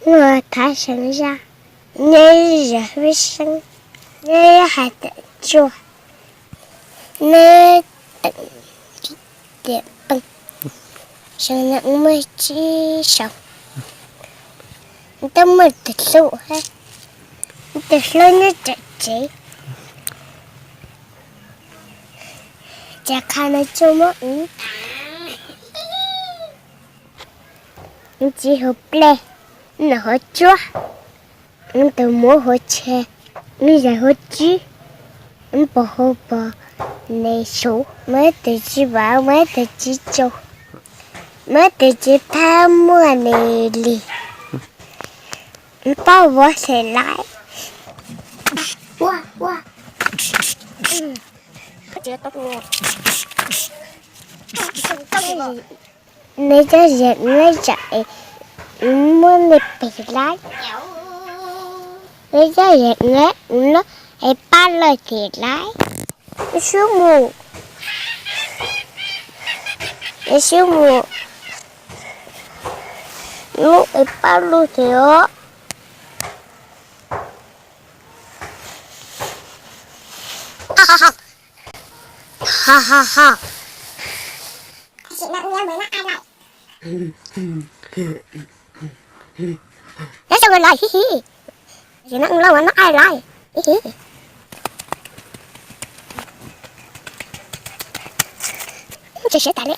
Muaj thaj seeb zaj, neb zam vib seeb, neb hais tawm tsuag, neb teem tiam peeg, seem na muaj tsib saud, twb muaj tus hlub, tus hlub nyob tom tsev, ces qhov no tsuas muab wb, wb txiv hu plej, wb nom hu tsuab, wb tus muam hu tshe, wb zais hu tsib, wb pog hu pog, ne suv, muaj ib tug tsib vav, muaj ib tug tsib tsau, muaj ib tug tsib phab muaj ne lig, wb paub vov them laiv. Neb cov yam neb zam es muab neb pem laiv. Neb cov yam neb ua lub es pab lug them laiv. Wb sib mus, wb sib mus, lub es pab lug them os. Ha ha ha. Nyob zoo lawm, hi hi. Tam sim no wb los ua noj aib lawm, hi hi. Tsis siab tas li.